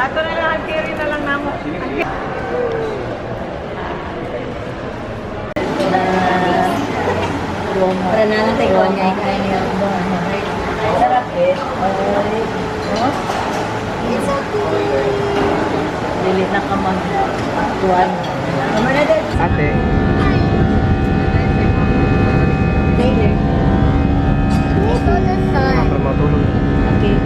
Ato na lang, carry na lang namo. Para na lang tayo kuha niya kain niya. Sarap eh. It's okay. Dili na ka mag tuwan. Tama na din. Ate. Stay here. Ito na sun. Para matulog. Okay.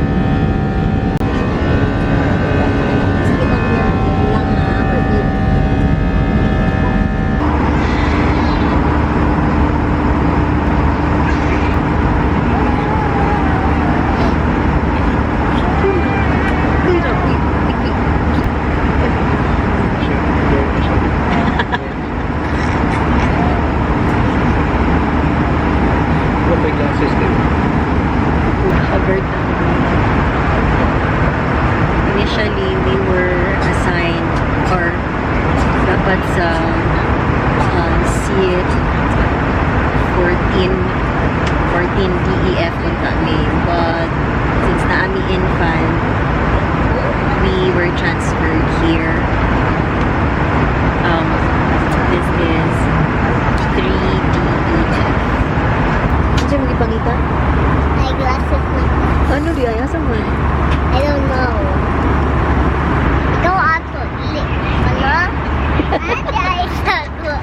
Sakit ako niya. Lang ha, heartbeat. What may glasses din? Avert. Initially, we were assigned or dapat sa seat 14 DEF unta mi. But since naa mi infant, we were transferred here. This is 3 DEF. Ano mo gipangita? My glasses na. Ano di ay asa man? I don't know. Ikaw ato. Dili. Ano? Ate ay sago.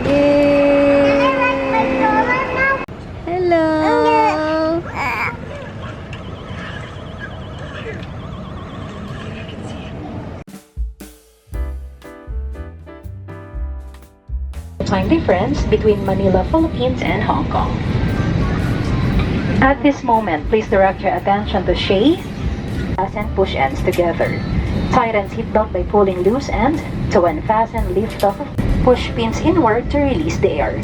Yay! Hello! Time difference between Manila, Philippines and Hong Kong. At this moment, please direct your attention to Shay. Fasten push ends together. Tighten seatbelt by pulling loose end to unfasten lift off. Push pins inward to release the air.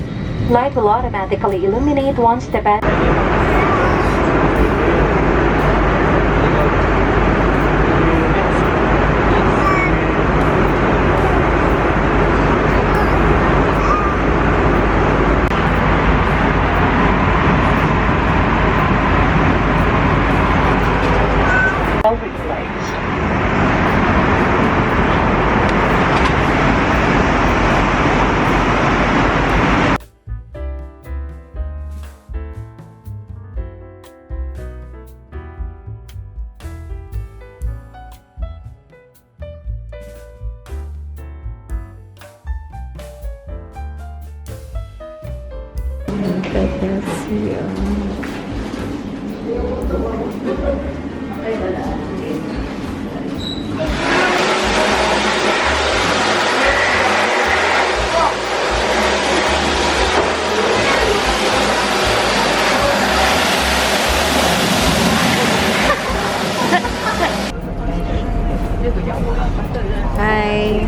Light will automatically illuminate once the all green lights. Look at that siya. Hi.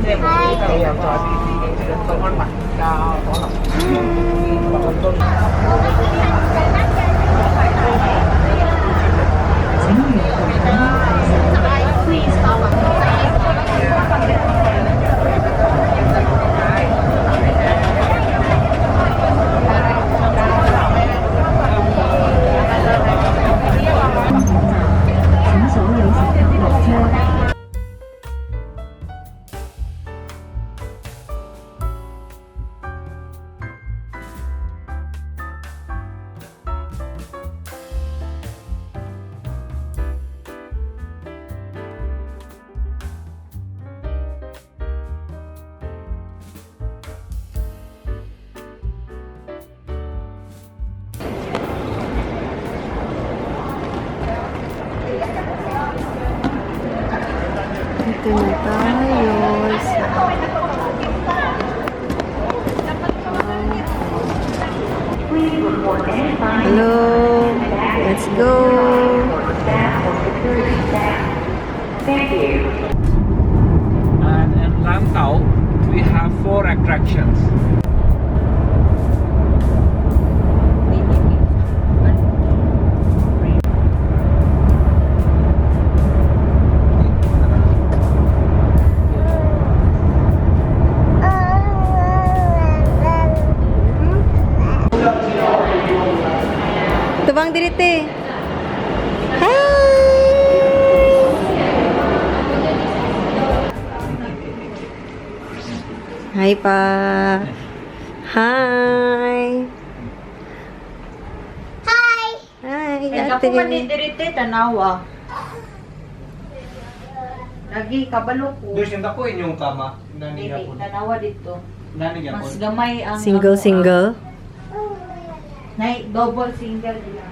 Dito na tayo sa Hello. Let's go. Thank you. And in Lantau, we have four attractions. te. Hi! Hi pa. Hi. Hi! Hi, Ay, ate. ako man ni diri te, tanawa. Lagi, kabalo ko. Doon siya ko inyong kama. Nani Dili, yapon. tanawa dito. Nani yapon. Mas gamay ang Single, ako, ah. single. Nay, double single nila.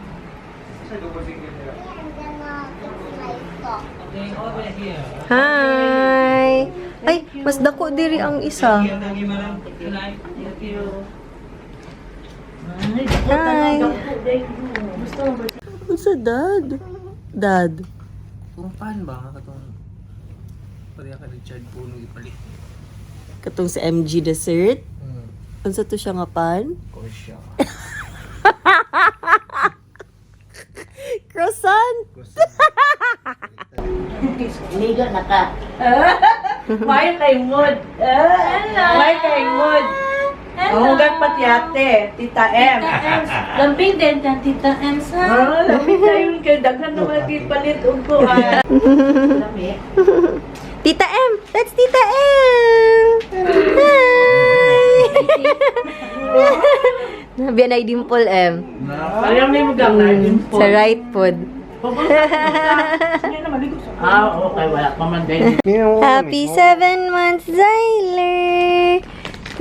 Sa double single nila. I'm gonna fix my sock. Okay, over here. Hi. Ay, mas dako diri ang isa. Thank you, madam. Good night. Thank you. Ay, dako, Hi. tanaw, dako, dahil. Gusto mo ba? Unsa dad? Dad. Kung paano ba katong pareha ka Richard Puno ipalit. Katong sa MG Dessert. Unsa to siya nga pan? Kosya. Croissant. Ligo na ka. May kay mood. Hello. May kay mood. Hello. Hugat pati ate, Tita M. Lambing din tan Tita M sa. Ah, lambing tayo kay daghan naman palit og ko. Lami. Tita M! That's Tita M! Hi! Nabiyan ay dimple M. Ayaw na yung gang Sa right pod. Ah, okay, wala pa man din. Happy 7 months, Zyler!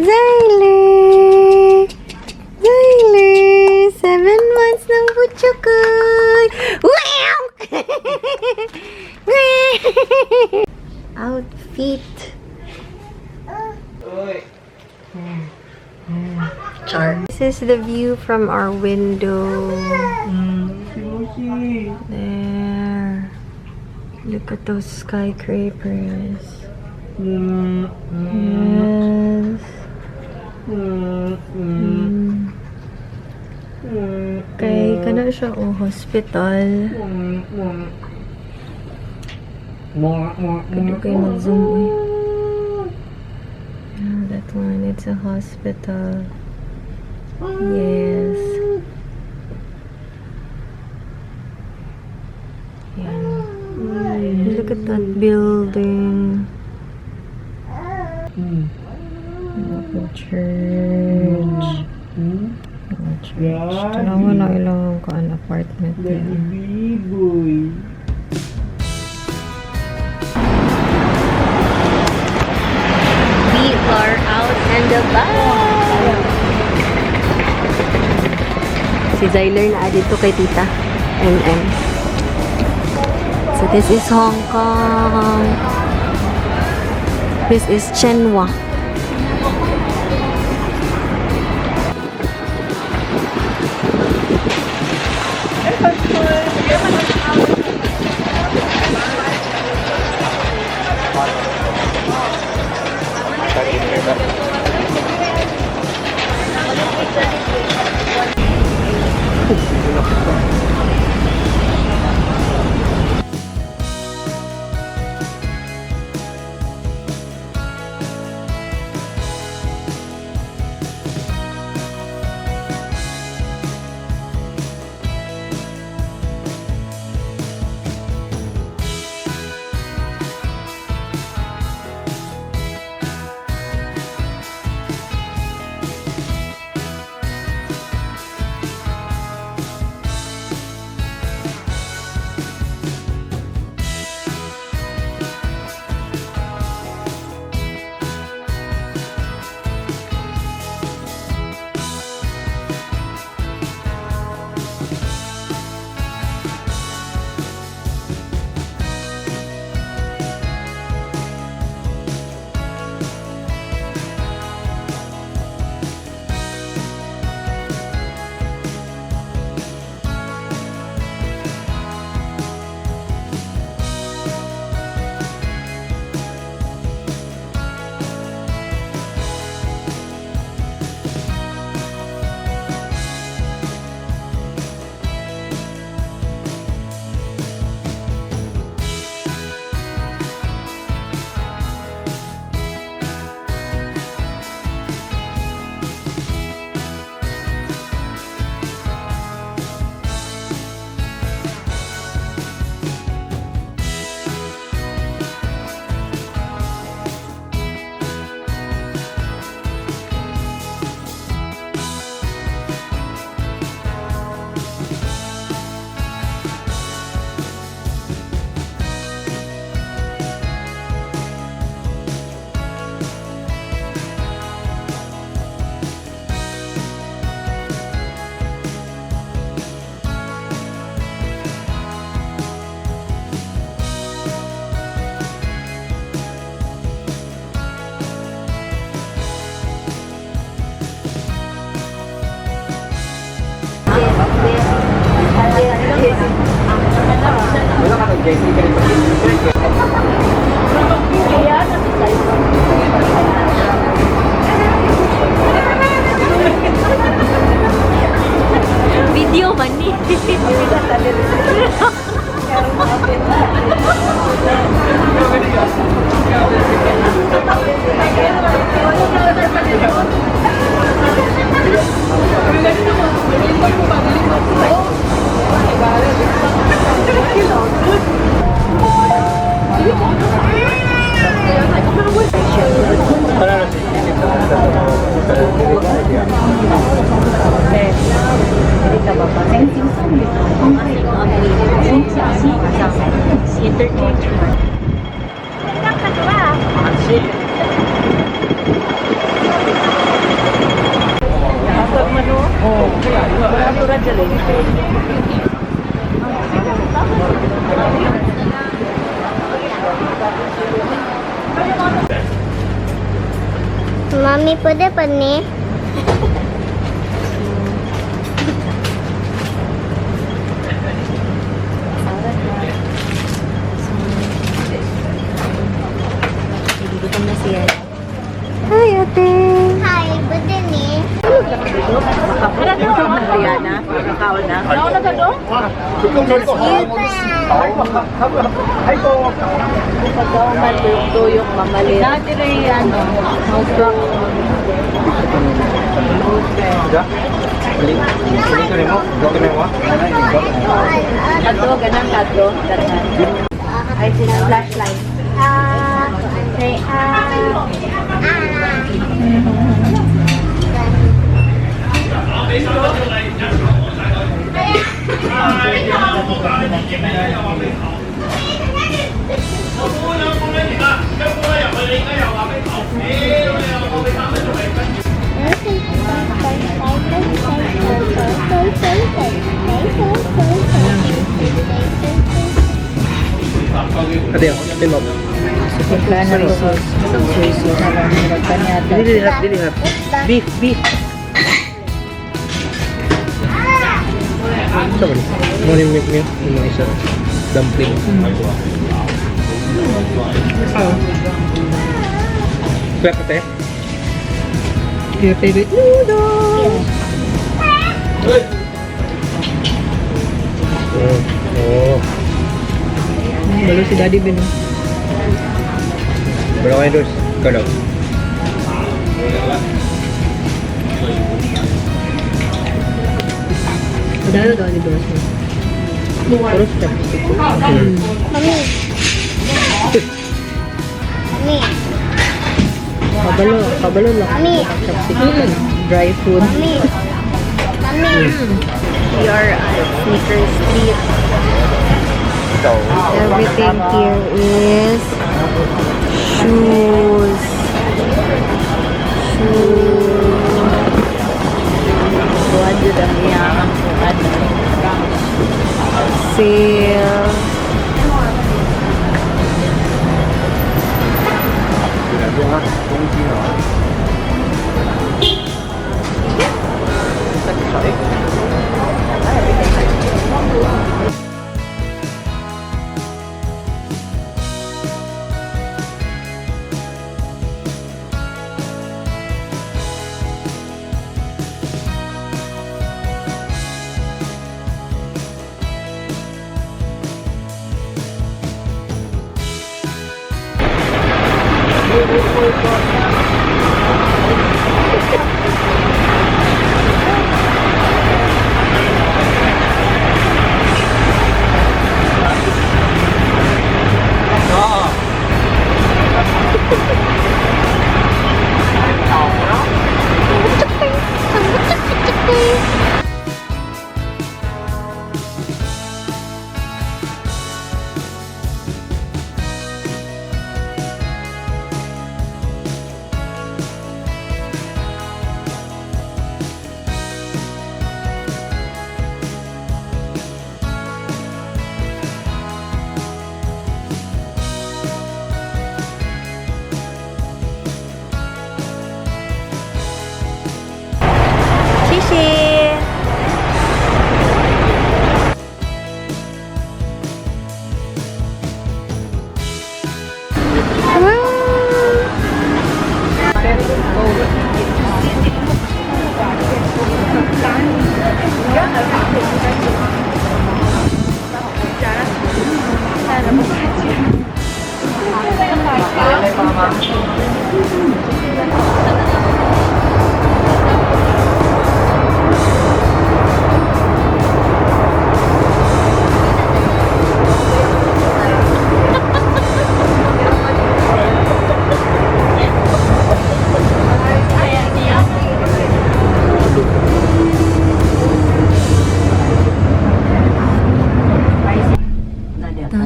Zyler! Zyler! 7 months ng butchukoy! Wow! Outfit. Oy. Char. This is the view from our window. There. Look at those skyscrapers. Yes. Kay kana siya oh hospital. Pwede kayo mag-zoom eh. Yeah, that one. It's a hospital. Yes. Yan. Look at that building. Look, church. Look, church. Tanawa na ilang kuan apartment yan. We are out and about. Si Zyler na dito kay Tita MM. So this is Hong Kong. This is Chenhua. This, this, this, this. Wala ka nag-JC ka rin ba? Video man ni. Interchange. Mami, pwede pa ni? Gutom na siya. Hi, ate. Hi, pwede ni? Rihanna, nakaon na. Pagkauman tuyok-tuyok mamalit. Dati rin ano, Kadto, ganang kadto. Ay, sila flashlight. Ah, say, ah, ah. Ate, ate mo. Dili hap, dili hap. Beef, beef. Ito ba? Mo ni milk milk yung mga isa. Dumpling. Ah. Clap ate. Your favorite noodle. Oh. Balo si Daddy Ben. Bro, kayo dos. Ikaw daw. Dalo daw ni Dos. Puro chopstick. Mami. Mami. Kabalo, kabalo lang. Mami. Chopstick. Dry food. Mami. Mami. We are at Sneaker Street. Ikaw. Everything here is shoes. Shoes. Buwan yun ang iyang buwan. Sale.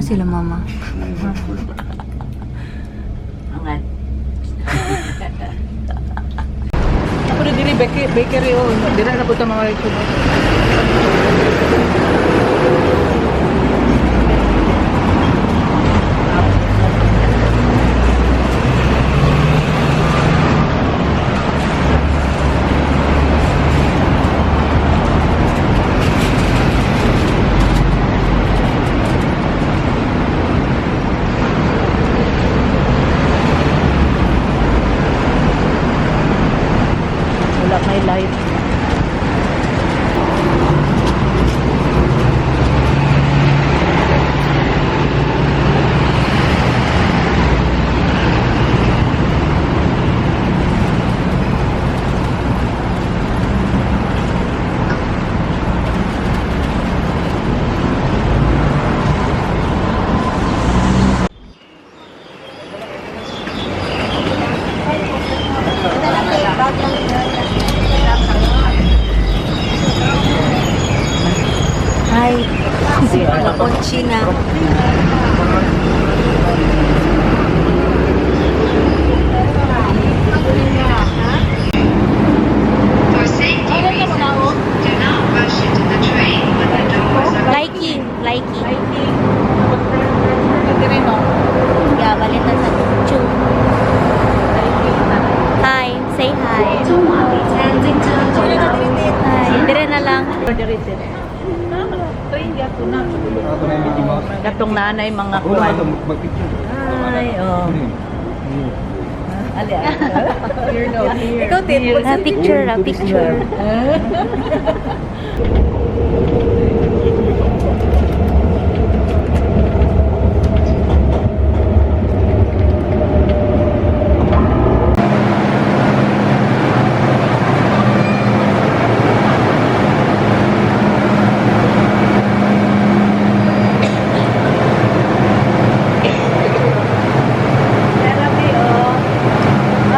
Sila mama. Angat. Ako na diri bakery, bakery oh. Dira na po ta mga lechon. Wala may light. Hi. Kotse na. For safety reasons, do not rush into the train when the doors are Liking, liking. Diri no. Yeah, balitan sa chu. Hi, say hi. Hi, dire na lang. Diri diri. Train gyapon na. Ako na yung Mickey Mouse. Katong nanay mga Ako na kuwan. ito, magpicture. Ay, oh. Ali, ali. Here no, here. Ikaw, Tit. Ah, picture, ah, picture. Therapy, oh.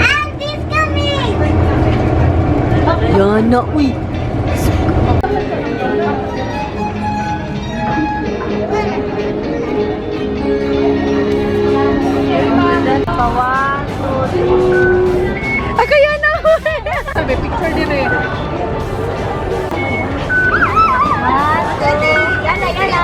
Auntie's coming! Yana, uy. Ah, kaya na. Sabi picture diri. Yana, yana.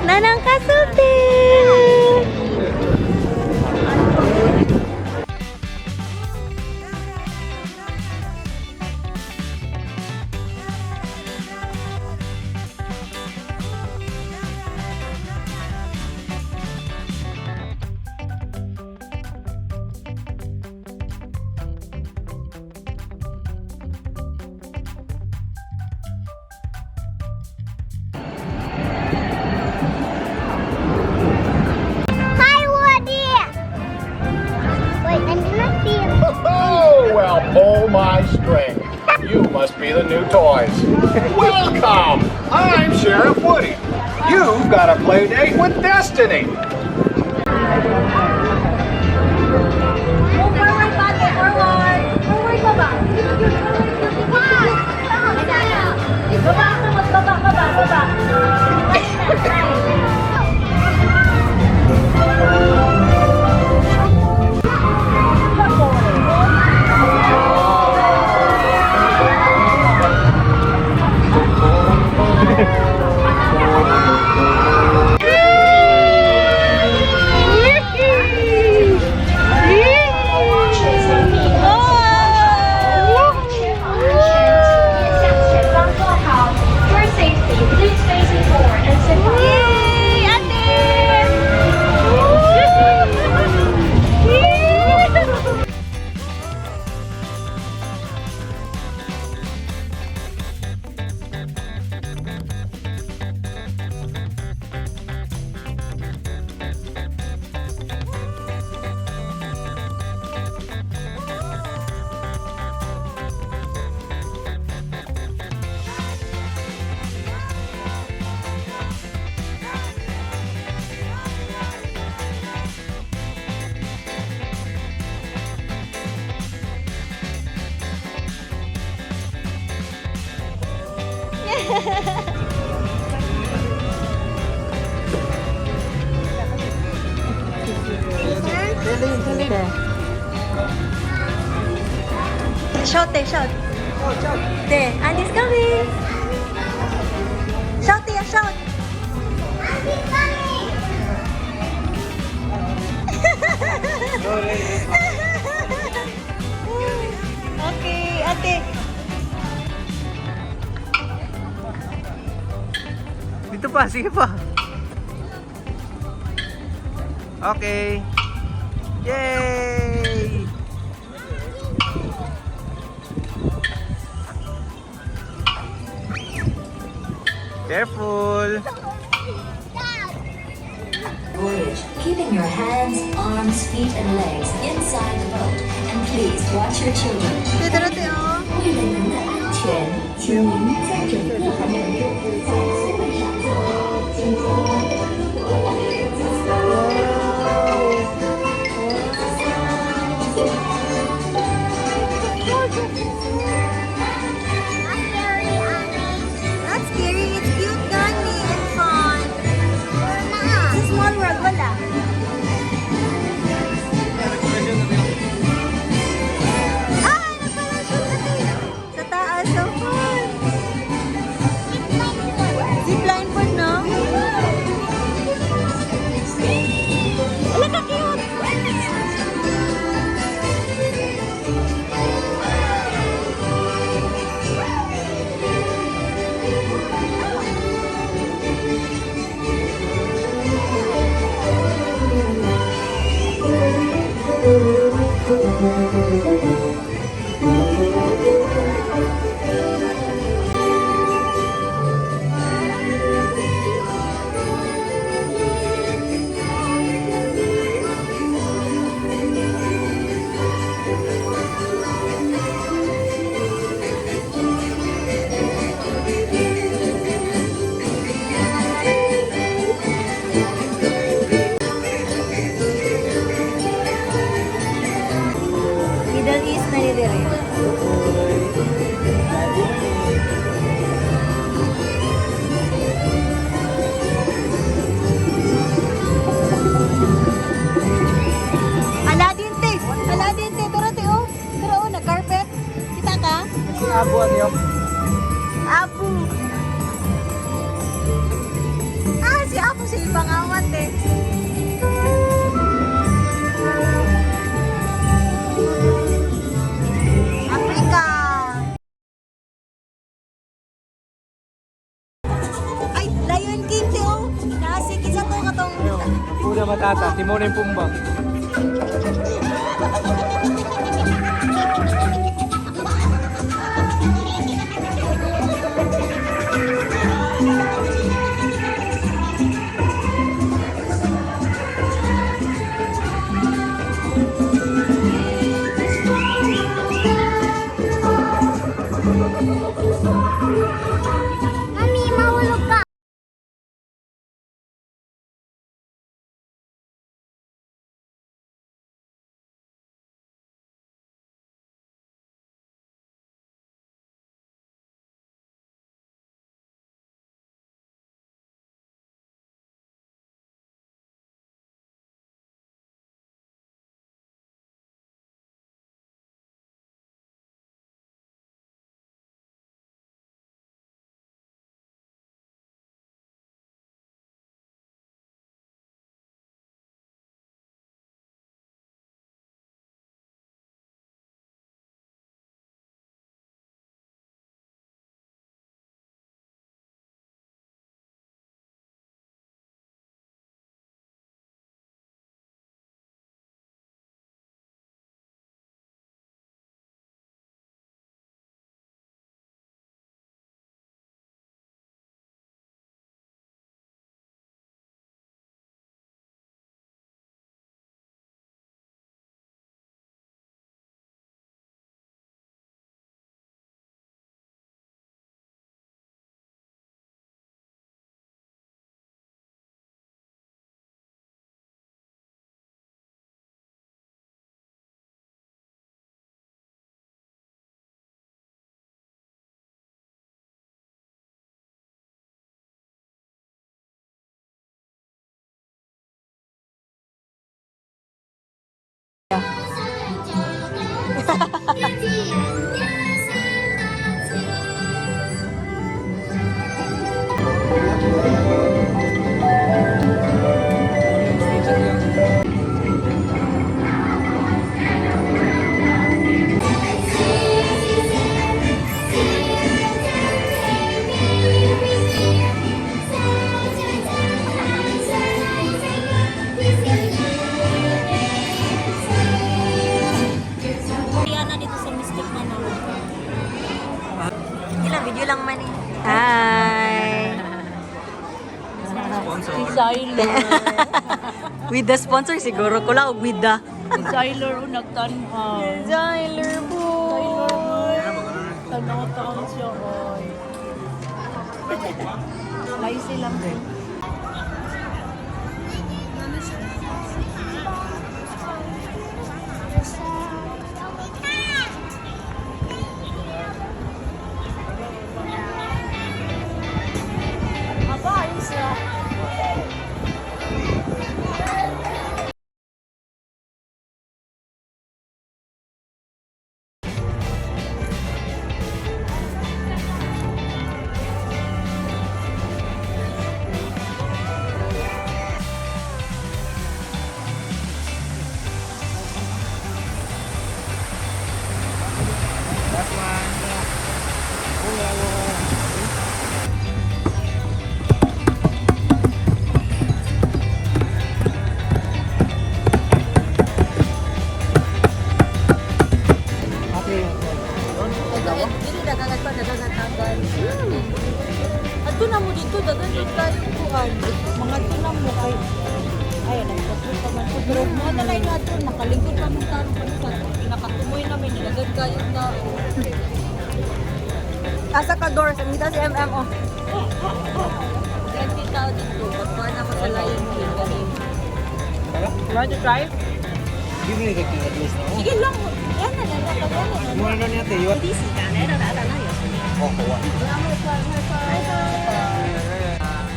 Nanang kasulti! by string. You must be the new toys. Welcome! I'm Sheriff Woody. You've got a play date with Destiny. Move forward pa, ate. Forward. Forward pa ba? Forward. Baba ka, magbaba, baba, baba. For safety, please facing forward and sit back. Yay! Ate! Shout, te, shout. Te, Andy's coming. Shout, te, shout. Andy's coming. Okay, ate. Dito pa, sige pa. Okay. Yay! Careful! Voyage, keeping your hands, arms, feet, and legs inside the boat. And please watch your children. Te, tara, te, oh. 为了您的安全，请您在整个航程中在座位上坐好，请将 Not scary, it's cute, gani, and fun. It's a small world, wala. Ah, nagparachute ate. Sa taas, so fun. Zipline po, no? Wala ka cute. Middle East na ni Dire. Aladdin te! Aladdin te! Tara te oh! Tara oh, nag-carpet. Kita ka? Abo ano yun? Abu! Ah, si Abu sa ibang awat eh. Africa! Ay, Lion King te oh! Nasi, kinsa to katong... Una Matata, Timon and Pumbaa. Rihanna dito sa Mystic Manor. Hindi lang, video lang man eh. Hi! Si Syler. With the sponsor siguro ko lang with the. Si Syler o nagtanhaw. Tyler boy! Tanaw-taon siya, oy. Laisi lang din. Aba, ayos na. Dili dagagat pa, dagagat-tagal. Adto na mo dito, dagan jud kayo kuan. Mga adto na mo kay ay nagpapul pa man ko pero mga na lang nato nakalingkod pa man karon pa sa nakatumoy namin nilagan kayo tao. Asa ka doors? Amita si MM oh. 20 tao dito, pagkuhan ako sa Lion King gani. You want to try? Give me the king at least, no? Sige lang, yan na lang, yan na lang. Muna na niya, te. Oh, kuha.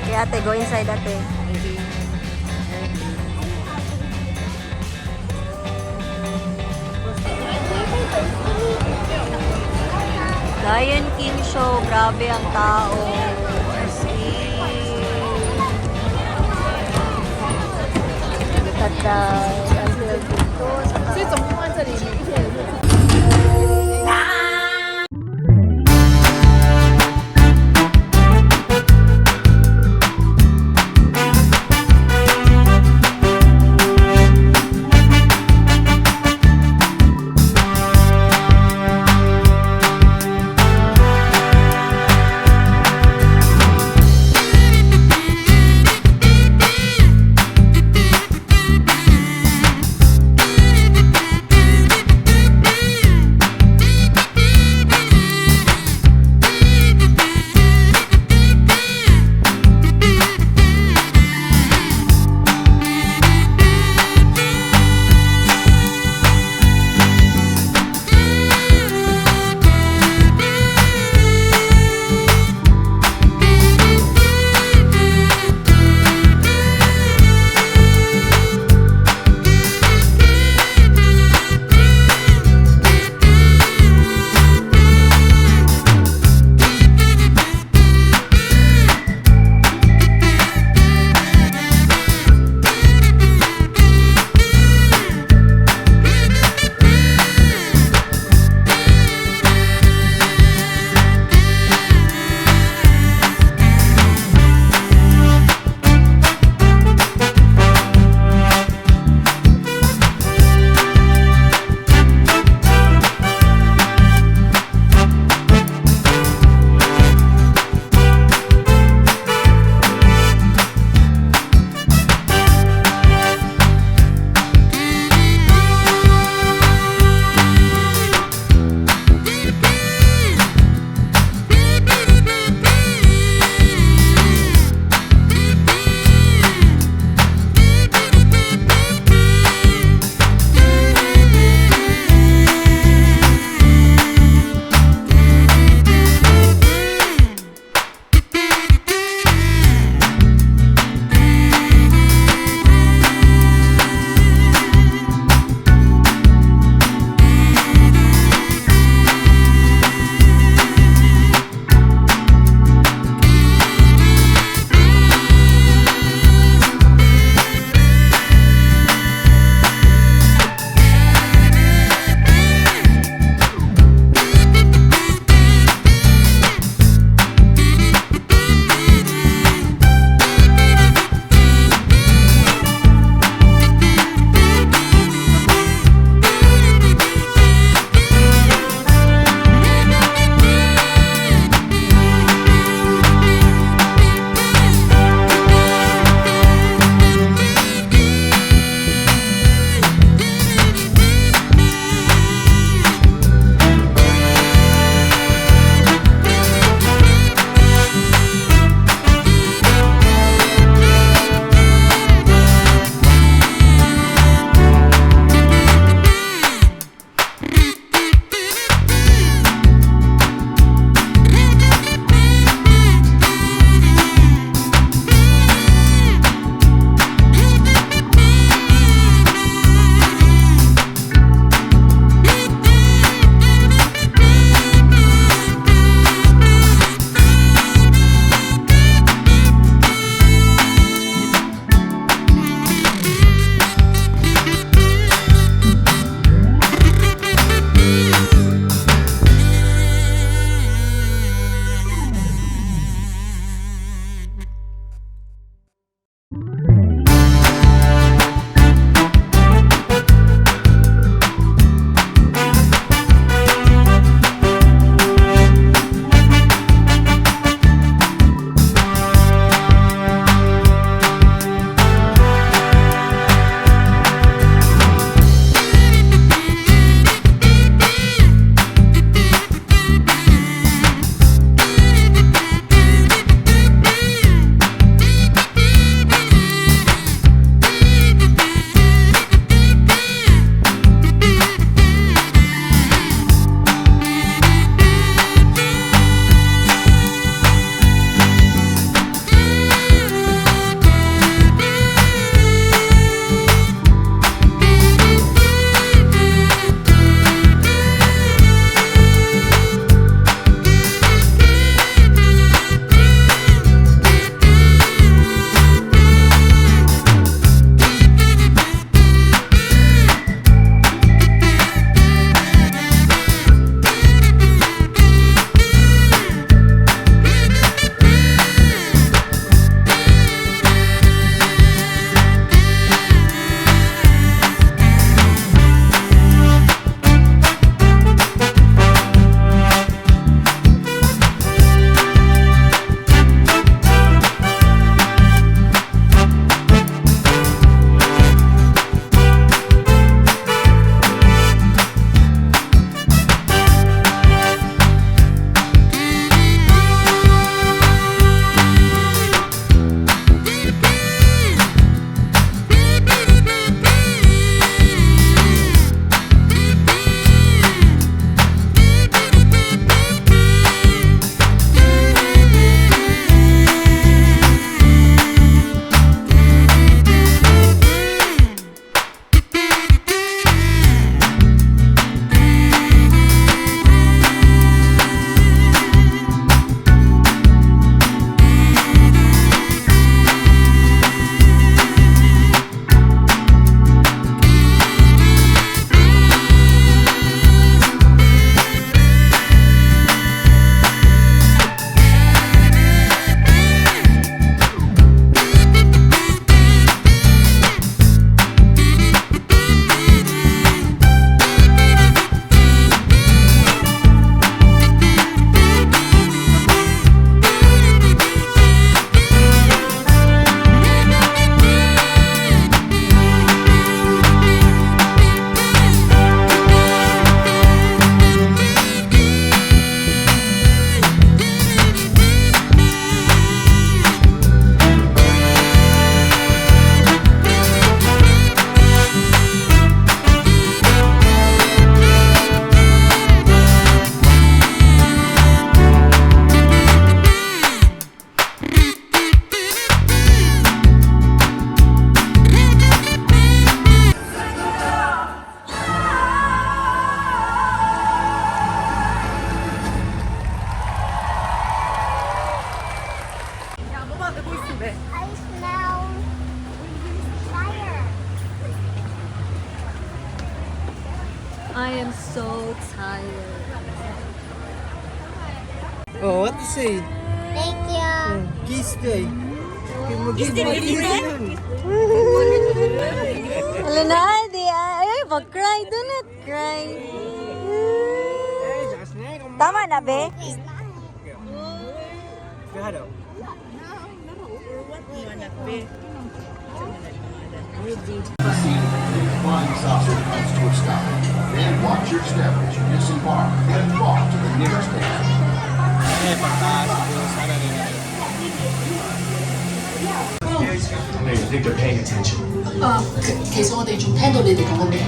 Okay ate, go inside ate. Lion King show, grabe ang tao. As in. Look at that. Until dito sa taas. I am so tired. Oh, what to say? Thank you. Kiss day. Kiss Wala na, di ay, ay, wag cry, do not cry. Tama na, be? Flying saucer comes to a stop. Then watch your step as you disembark and walk to the nearest exit. I think they're paying attention. 其實我哋仲聽到你哋講緊咩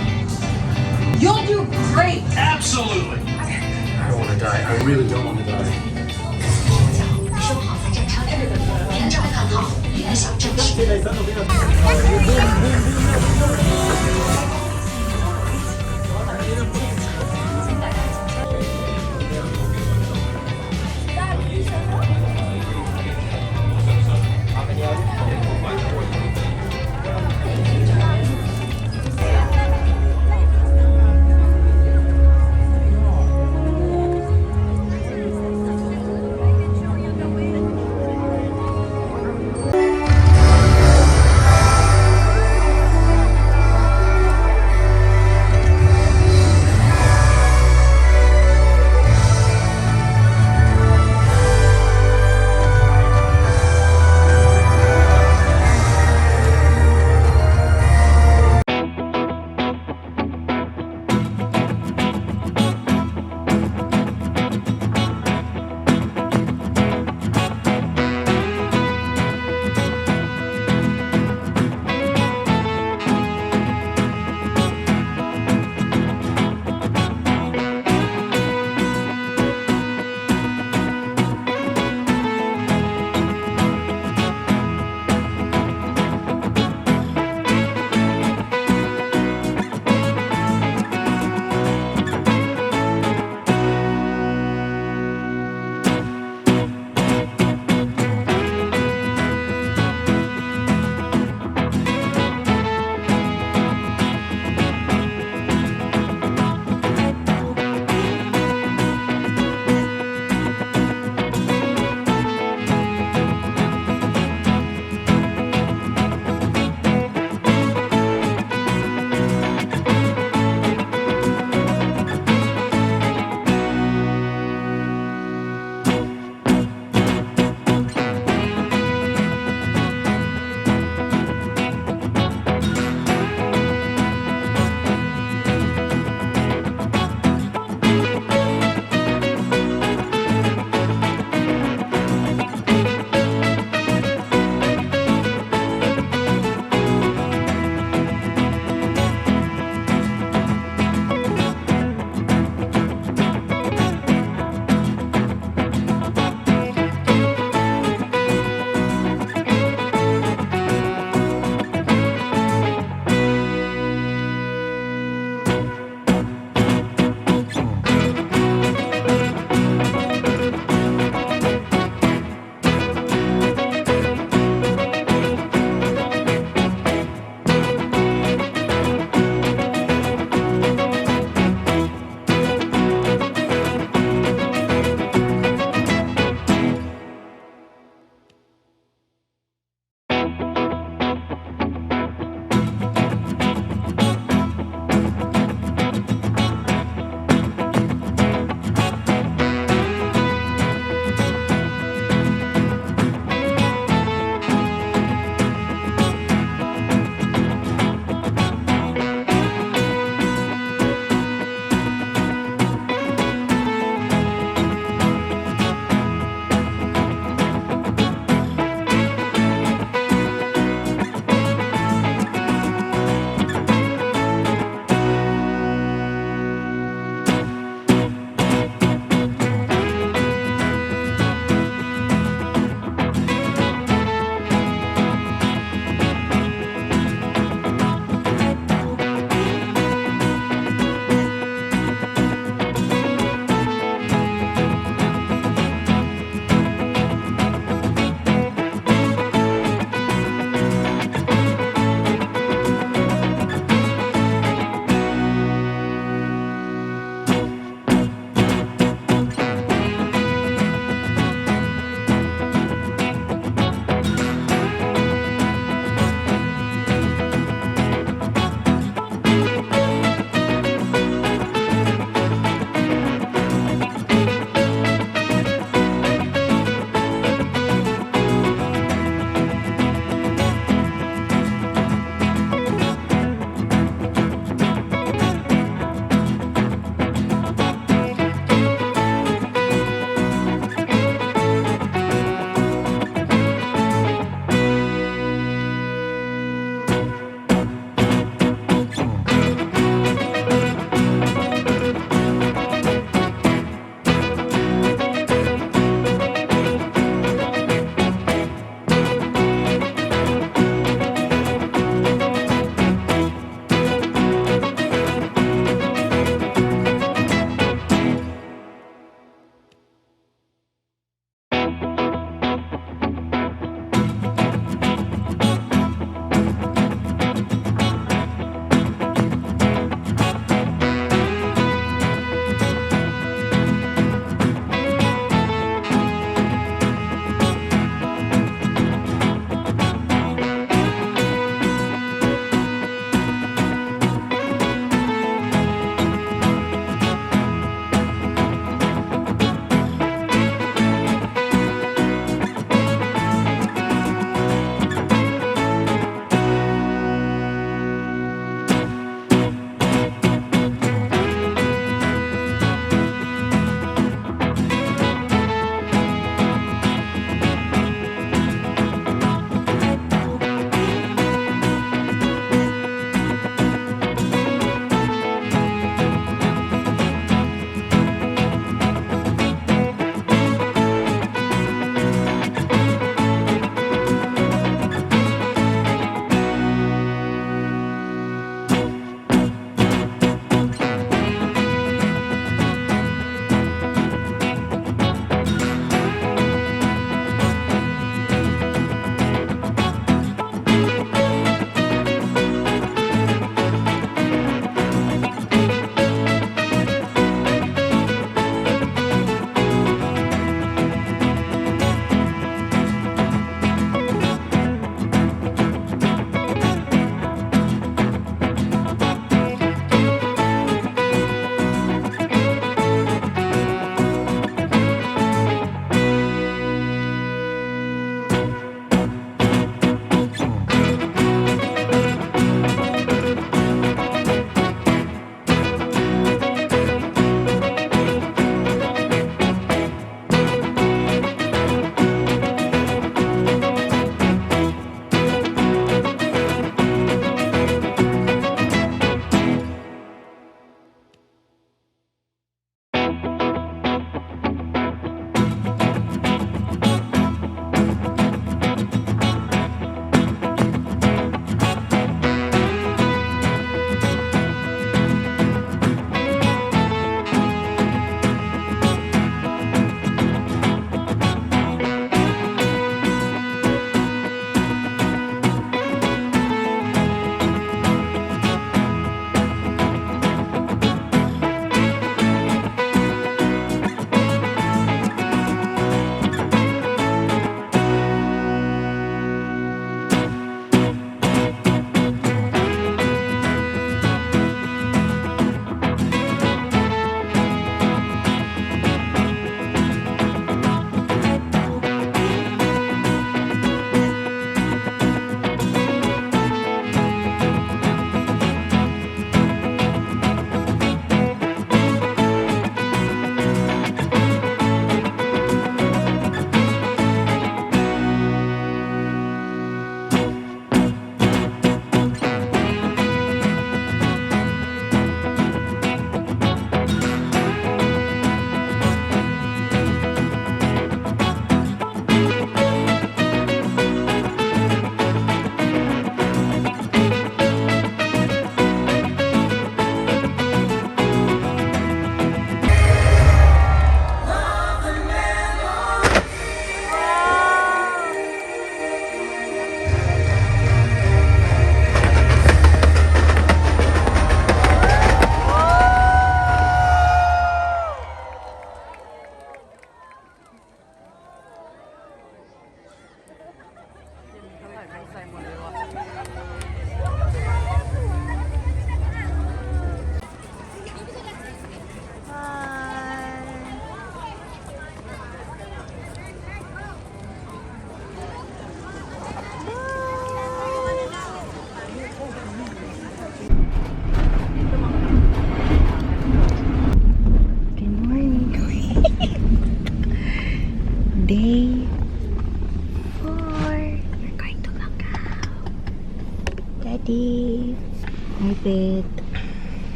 ？You'll do great. Absolutely. I don't want to die. I really don't want to die. 收好反战枪，屏障看好，联想正视。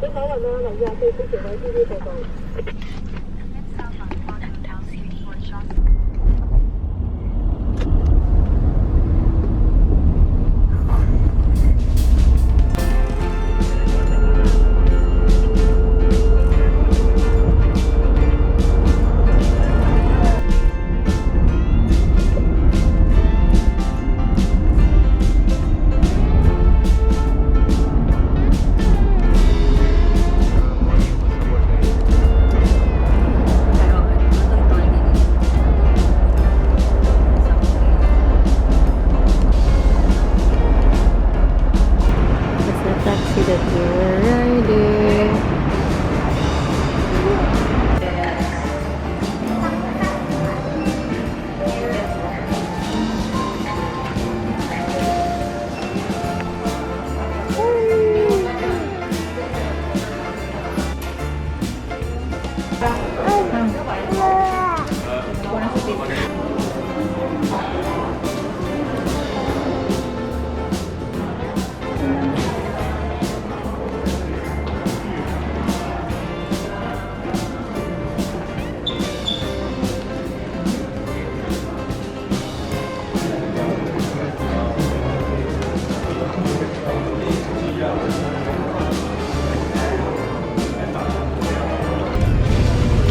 Pero ano, matungtol din yun. That's the taxi that we were riding.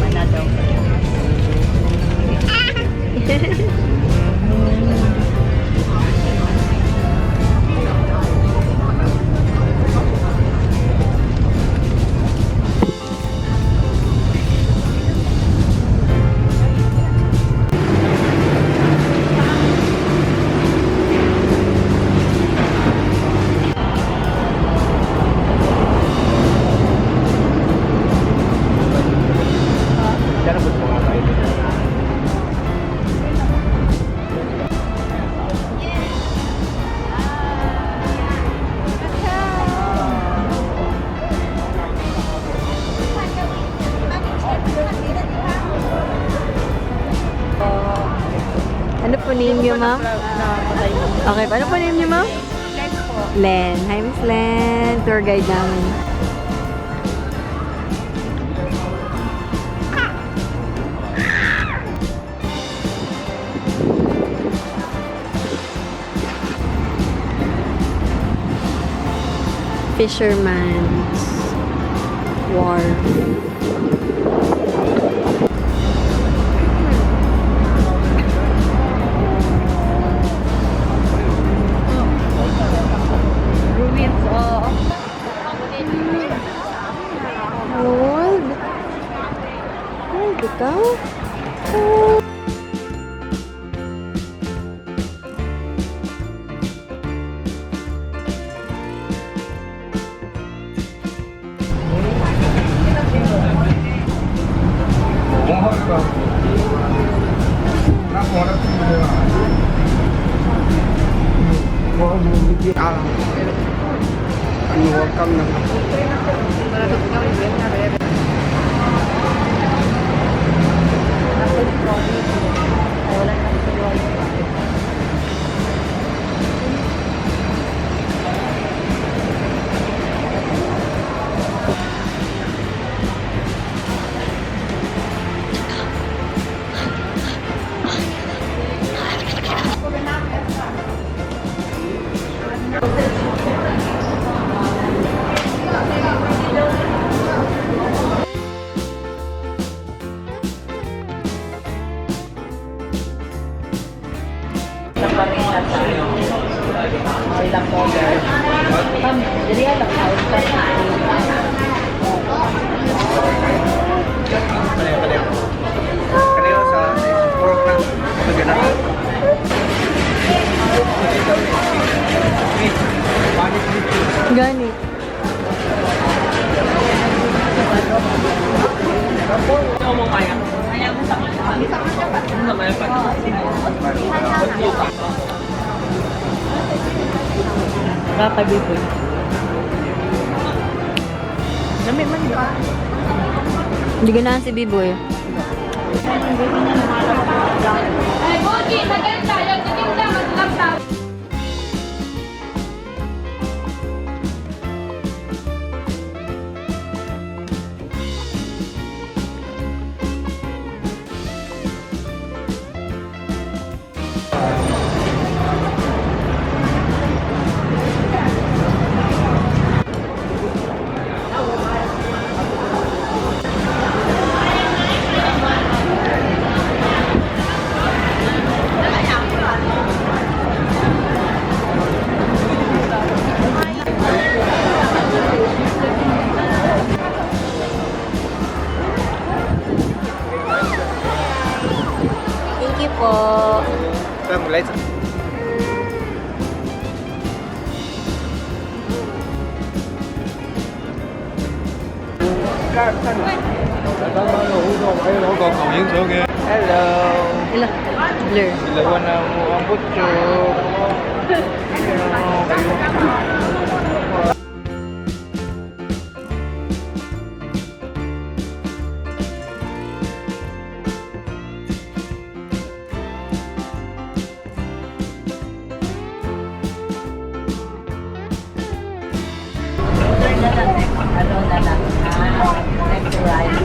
Manado. Ano po name niyo, ma'am? Okay, ano po name niyo, ma'am? Len po. Len. Hi, Miss Len. Tour guide namin. Fisherman's Wharf. Ruins, oh. Lord. Ay, ikaw? Gani. Kakabiboy. Dami man yun. Hindi ganahan si Biboy. Ay, Boji, maganda. Yung titinda, maglamta. Hello. Ila, blur. Dalawa na mo ang butcho. Order na lang. Ano na lang. Ah, next ride.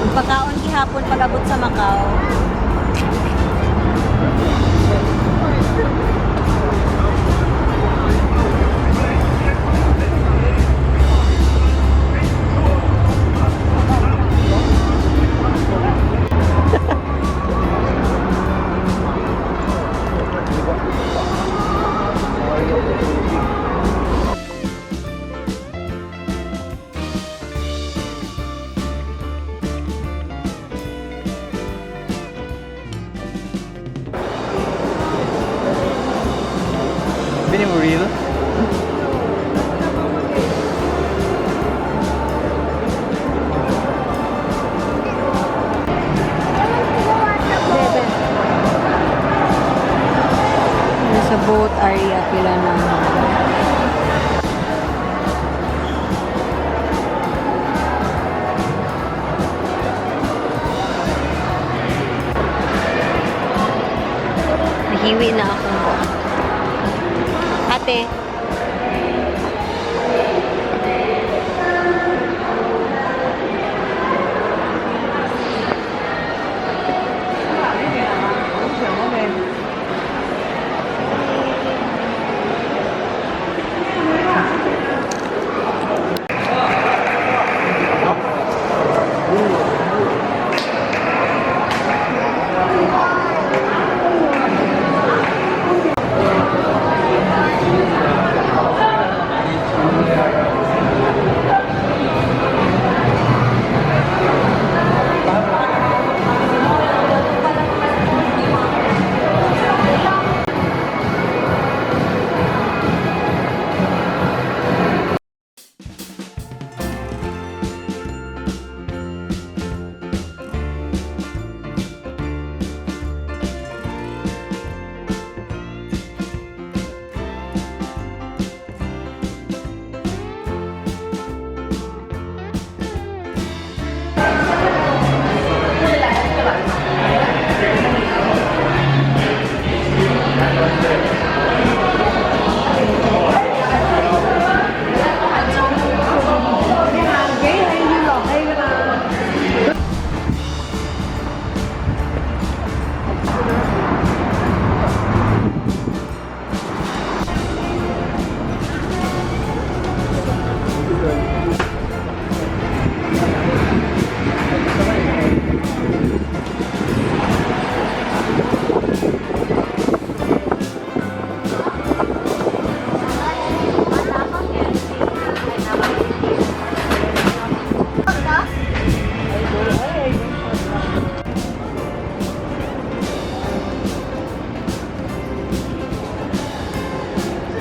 Pagkaon gihapon pag-abot sa Macau. Bini mo real? Nasa boat area pila na. Nahiwi na ako. Ate.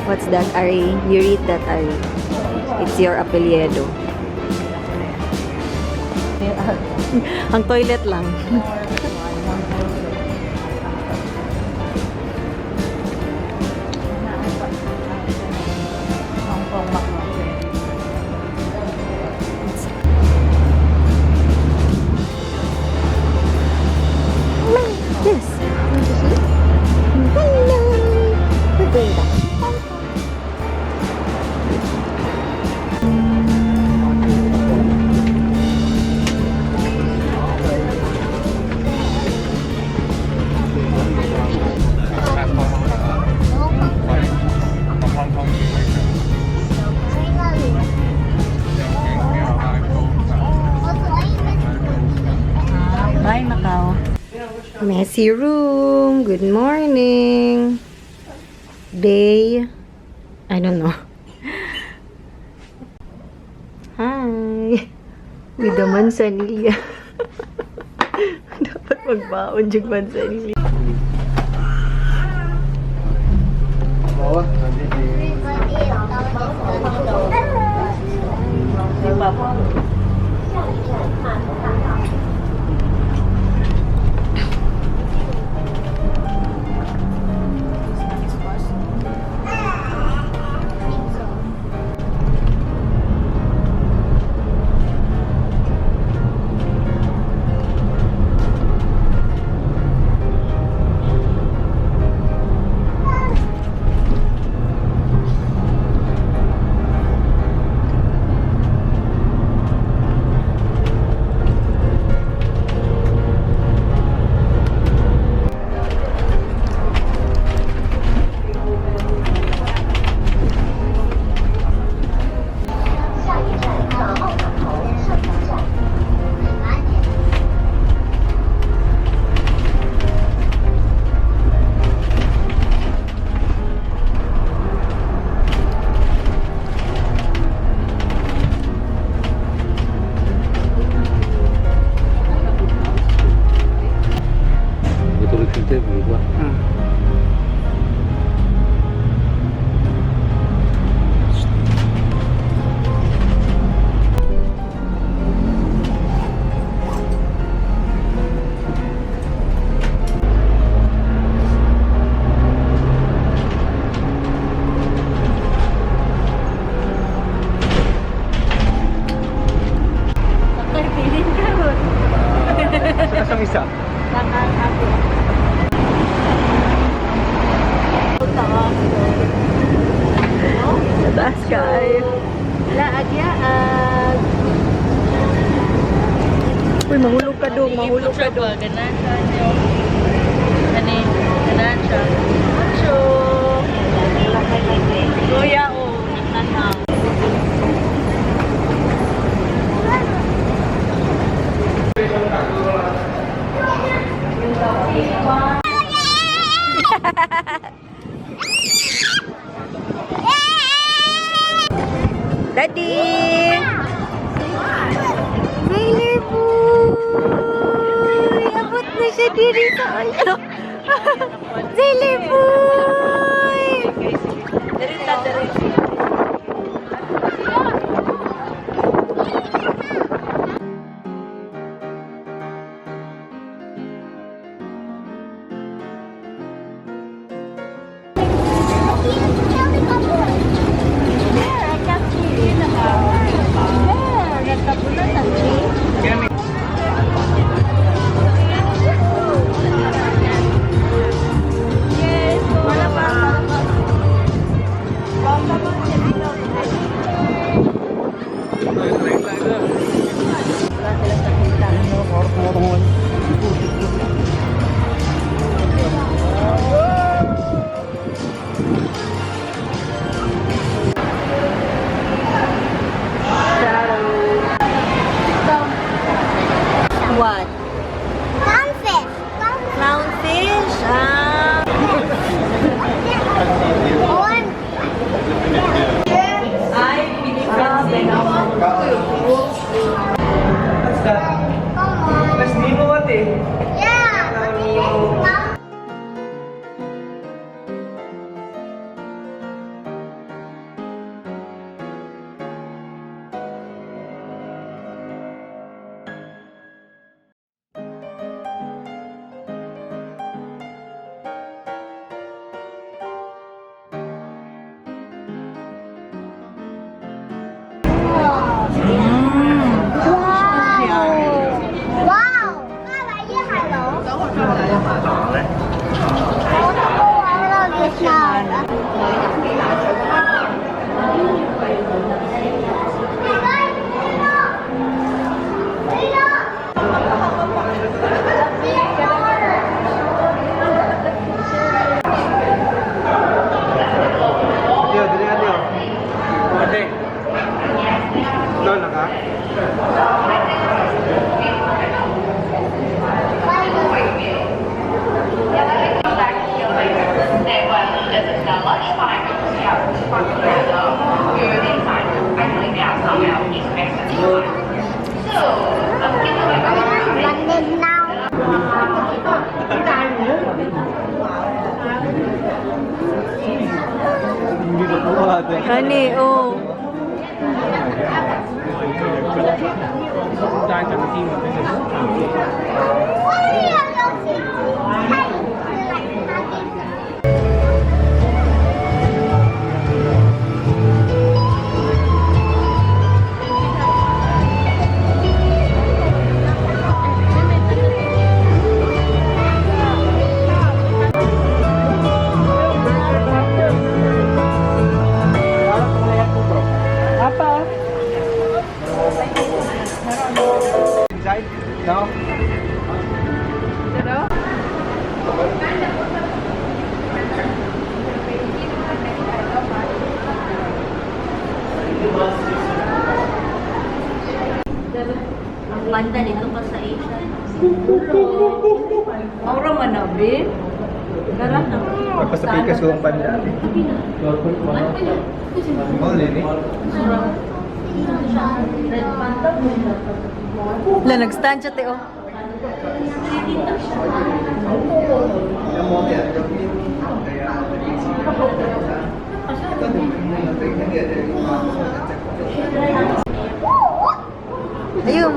What's that, Ari? You read that, Ari. It's your apelyido. Ang toilet lang. Hong Kong Macau. Yes. Want to see? Hello. We're going back. Bye, Macau. Messy room. Good morning. Day. I don't know. Hi. With the manzanilla. Dapat magbaon yung manzanilla. Di ba po? Sakay, pilin ka ron. Isang isa. Sakay, ate. Sa taas kayo. Laag, yaag. Uy, mahulog ka dong. Mahulog ka dong. Ganahan siya niyo. Kani, ganahan siya. Mucho. Kuya, oh, nagtanaw. Daddy! Sailor Boy! Abot na siya diri sa ano. Sailor Boy! Dali ta, dali. Kani, oh. Apa? Inside? No? Ang panda nito pa sa Asia. Maura man na, be. Tara na. Pagpasapikas ko ang panda. Oh, Lily. Red panda. La, nag-stand siya, te, oh. Ayun.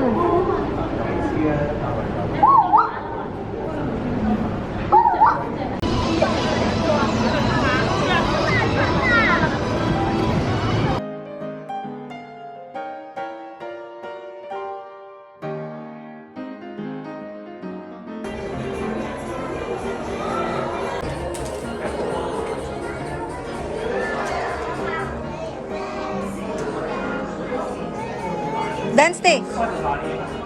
Dance, te. Ang cute.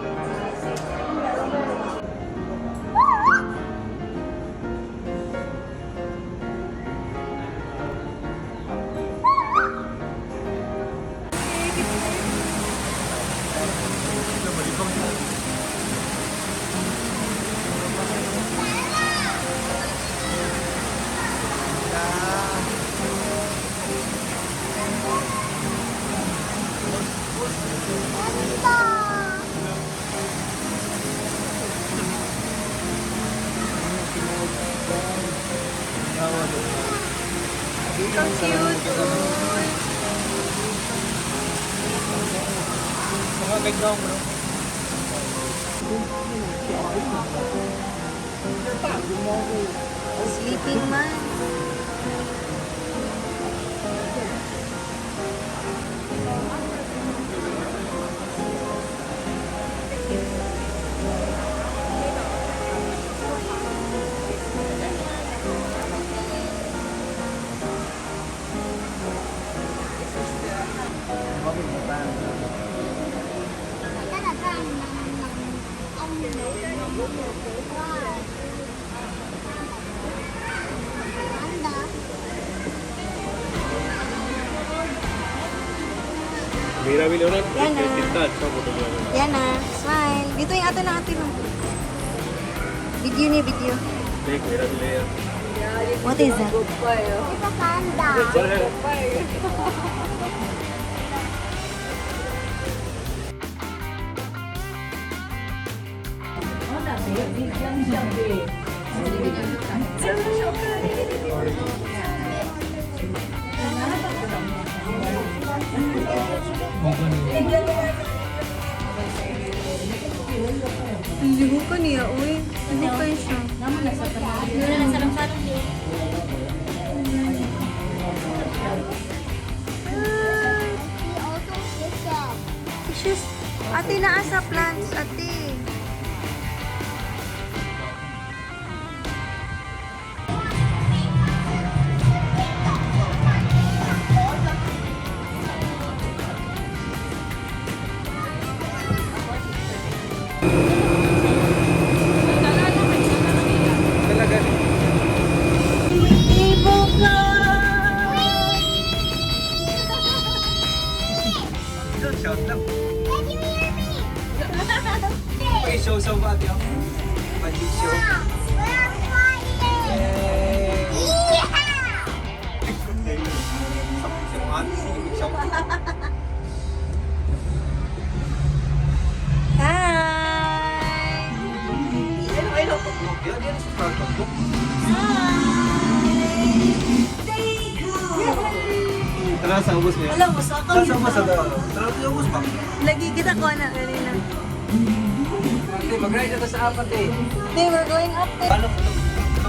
Sleeping man. मेरा भी लो ना. Yan na. कितना अच्छा photographer. Yan na. Smile. Dito yung ato na ate no. Video ni video. देख मेरा भी ले यार. What is that? चल है. Ligo ka niya, uy. Ligo kayo siya. Fishes. Ate, naa sa plants, ate. Talaga. Table Shout lang. Okay, show sa ba ate? Magic show. We're flying! Yeah! Hi! Tara sa ubos mo. Alam mo, sa Tara sa ubos sa Tara sa ubos pa. Lagi kita ko na kanina. Ate, mag-ride na to sa apat eh. They were going up there. Paano ko look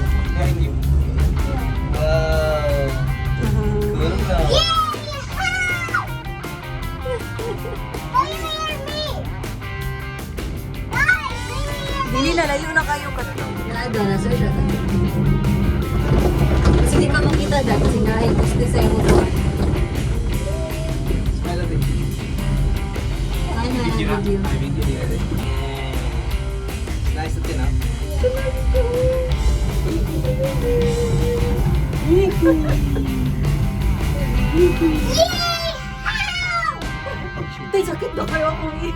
behind you? Wow. Cool na. Yeah! Bring me! Guys, bring me! Dili na, layo na kayo. Naado na, sir siya. Kasi di ka makita dahil kasi nga ay gusto sa imo ko. Smile ate. Ano na Video na. video. Ay, video din ate. It's nice ate na. Tay, sakit ba kayo akong i...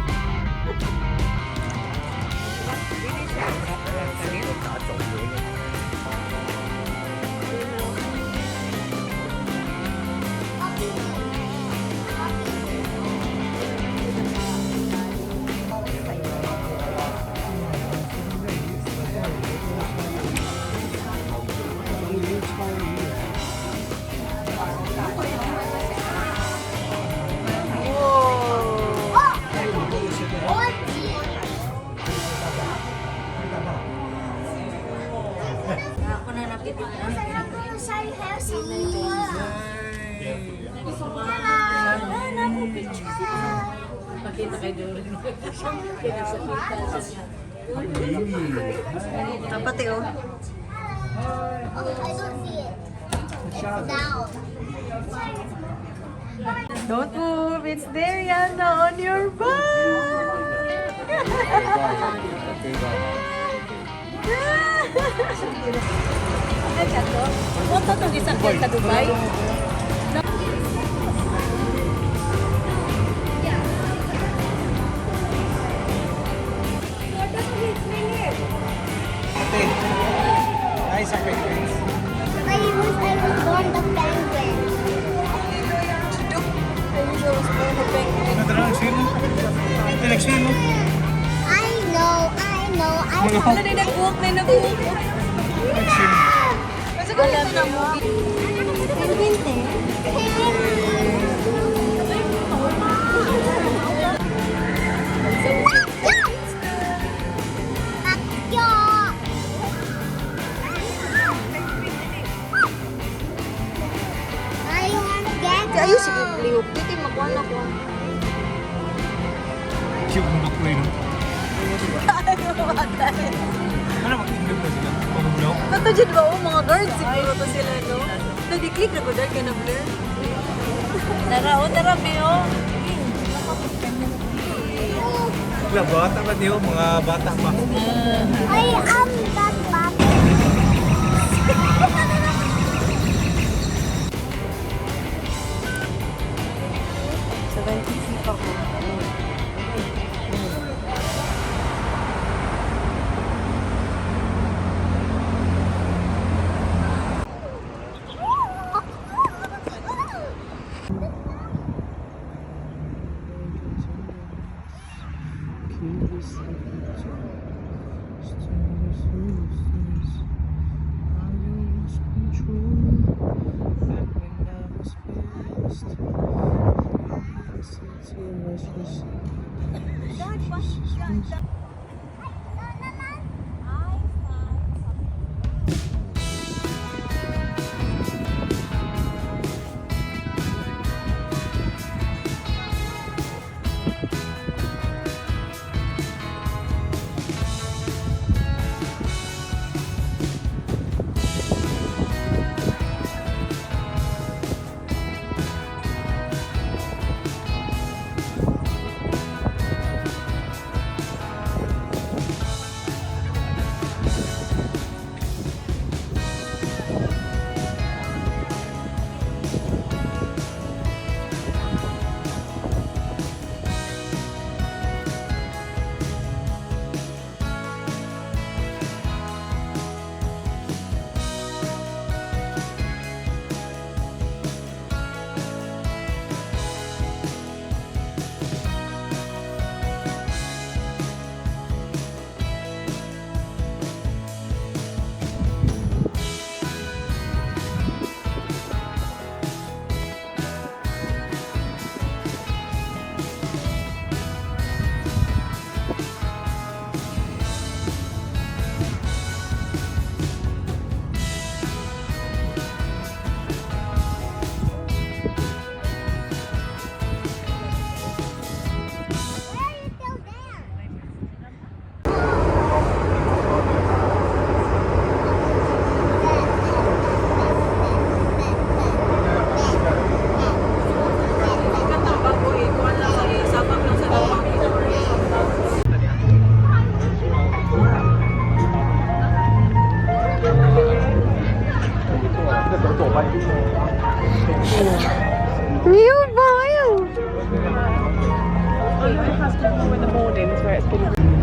Ako na nakita na. Pakita kay Dory. Dapat eh, oh. Oh, I don't see it. It's down. Don't move! It's there, Yana, on your back! Punta itong isang sa Dubai. Ate. Nice ang penguins. I was born the penguin. Tara, nag-swim mo. Ate, nag-swim mo. I know, I know, I know. Wala na nag-walk na nag-walk. Nag-swim. Kasi kung ito na movie. Penguin there. I want to get Ayo, sige, lihok. Dito, makuha na ko. Cute mo na no? Ano, mag-indog na sila? Pag-blog? Bato dyan ba? Oh, mga guards siguro to sila, no? So, di-click na ko dahil ka na blur. Tara, oh, tara, Beo. Wala, bata pa niyo, mga bata pa. I am that puppy.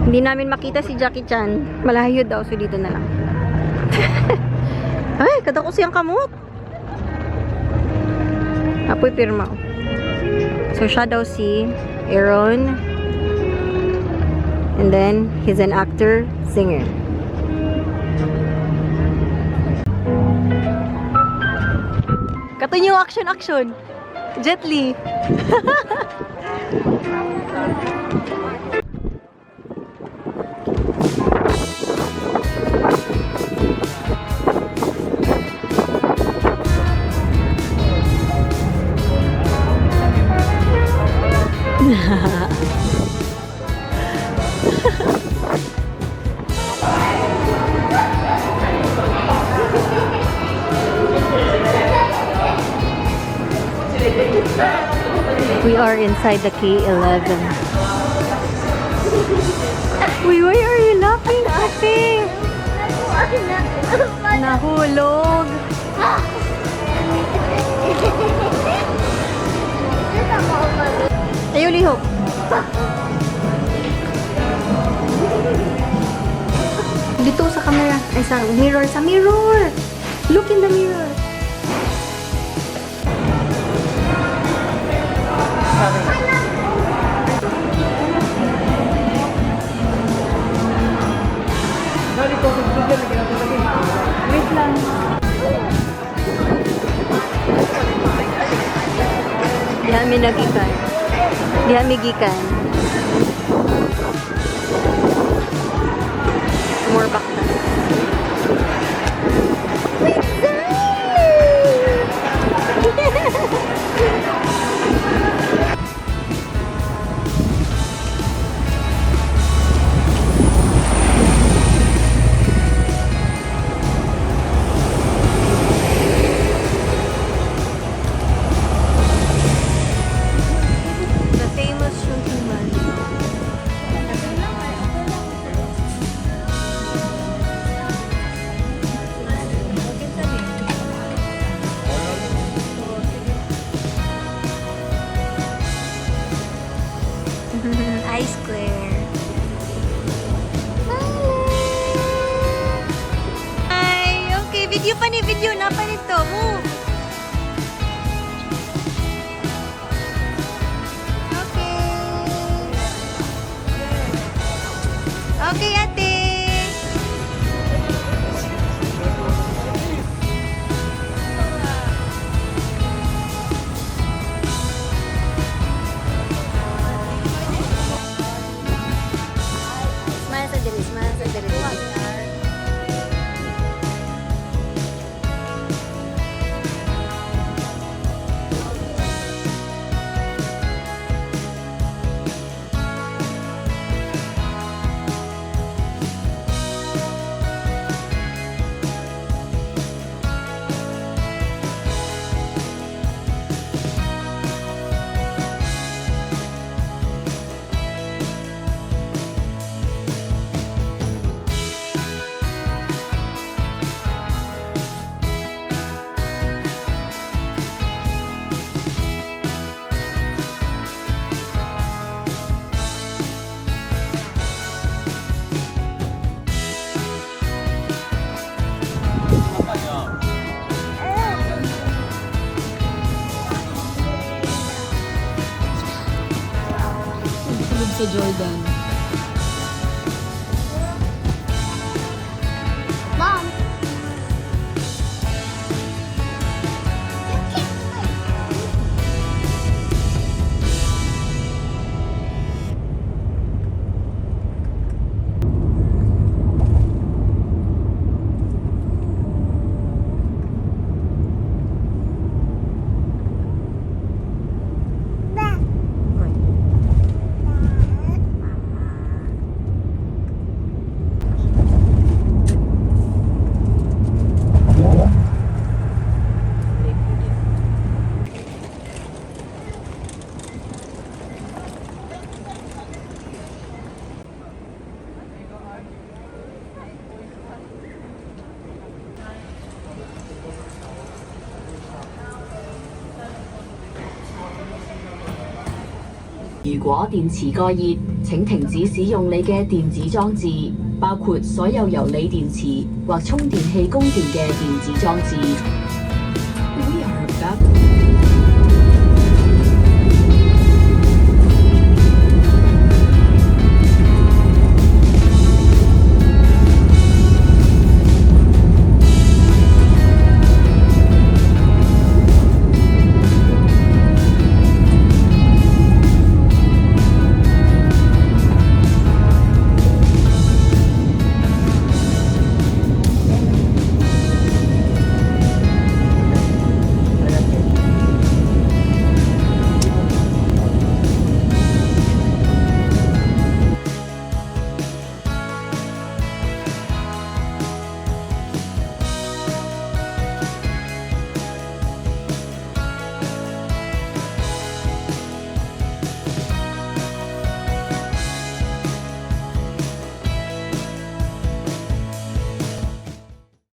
Hindi namin makita si Jackie Chan. Malayo daw, so dito na lang. Ay, kadako siyang kamot. Apoy pirma. Oh. So, siya daw si Aaron. And then, he's an actor, singer. Kato yung action, action. Jet Li. We are inside the K11. Uy, why are you laughing, ate? Nahulog. Tayo, lihok. Dito sa camera. Ay, sa mirror. Sa mirror! Look in the mirror. Wait lang. Di kami nagikan. Di kami gikan. More back na. Wait, Zai! The famous Shunting Man. I Square. Hi! Okay, video pa ni video na pa nito. Move! Okay. Okay, ate. Smile sa diri, smile sa diri. Tulog sa Jordan. Mom. You can't. 如果電池過熱，請停止使用你嘅電子裝置，包括所有由鋰電池或充電器供電嘅電子裝置。